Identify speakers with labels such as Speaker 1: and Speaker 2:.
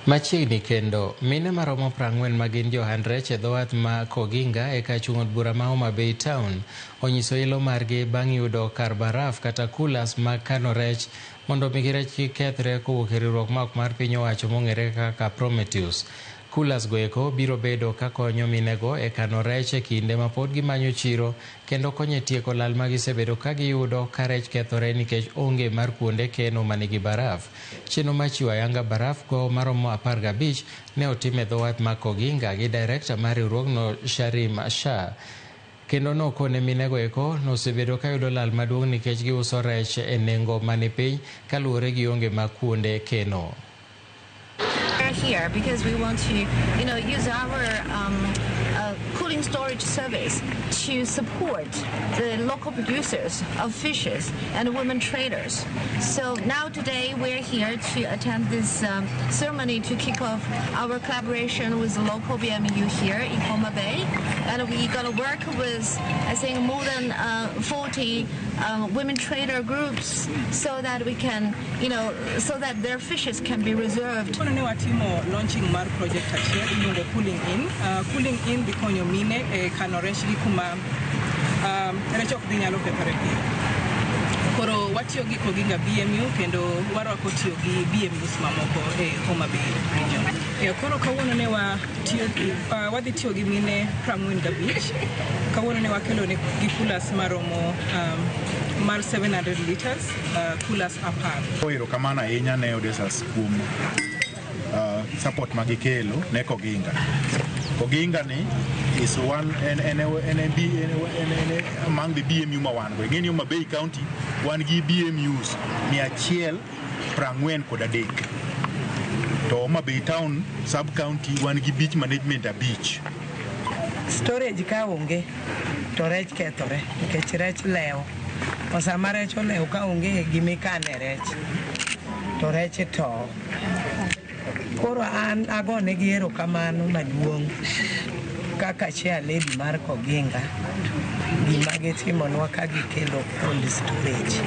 Speaker 1: Machiegni kendo, mine maromo 40 ma gin johand rech e dho wath ma Koginga e kar chung' od bura ma Homa Bay Town onyiso ilo margi bang' yudo kar baraf kata coolers mag kano rech mondo omi rech kik kethre kowuok e riwruok ma ok mar piny owacho mong'ere kaka Prometheus. Coolers go eko biro bedo ka konyo minego e kano rech e kinde ma pod gimanyo chiro kendo konyo e tieko lal ma gisebedo ka giyudo ka rech kethore nikech onge mar kuonde keno manigi baraf. Chenro mar chiwo ayanga baraf go maromo 15 ne otim e dho wath ma Koginga gi director mar riwruogno Sharim Shah. Kendo nokone minego eko nosebedo ka yudo lal maduong' nikech giuso rech e nengo mani piny kaluwore gi onge mag kuonde keno.
Speaker 2: We're here because we want to use our cooling storage service to support the local producers of fishes and women traders. So now today we're here to attend this ceremony to kick off our collaboration with the local BMU here in Homa Bay. And we gonna work with, I think, more than 40 women trader groups so that we can, you know, so that their fishes can be reserved.
Speaker 3: Koro ne watimo launching mar project achiel iluongo Cooling In. Cooling In dhi konyo mine e kano rech gi kuma rech ok dhi nyalo kethore piyo. Koro watiyo gi Koginga BMU kendo warwako tiyo gi BMUs mamoko e Homa Bay region. E, koro kawuono ne watiyo gi, wadhi tiyo gi mine 45. Kawuono ne wakelo ne gi coolers maromo mar 700 liters, coolers 10.
Speaker 4: Erokamano ahinya ne Odesas kuom support ma gikelo ne Koginga. Koginga ni is one en among the BMU ma wan go. Ing'e ni Homa Bay County wan gi BMUs 143. To Homa Bay Town sub county wan gi beach management 5.
Speaker 5: Storage ka onge to rech kethore nikech rech lewo. To sama rech olewo ka onge gimikane rech to rech tow. Koro an agonegi erokamano maduong' kaka chair lady mar Koginga gima gitimonwa ka gikelo cold storage.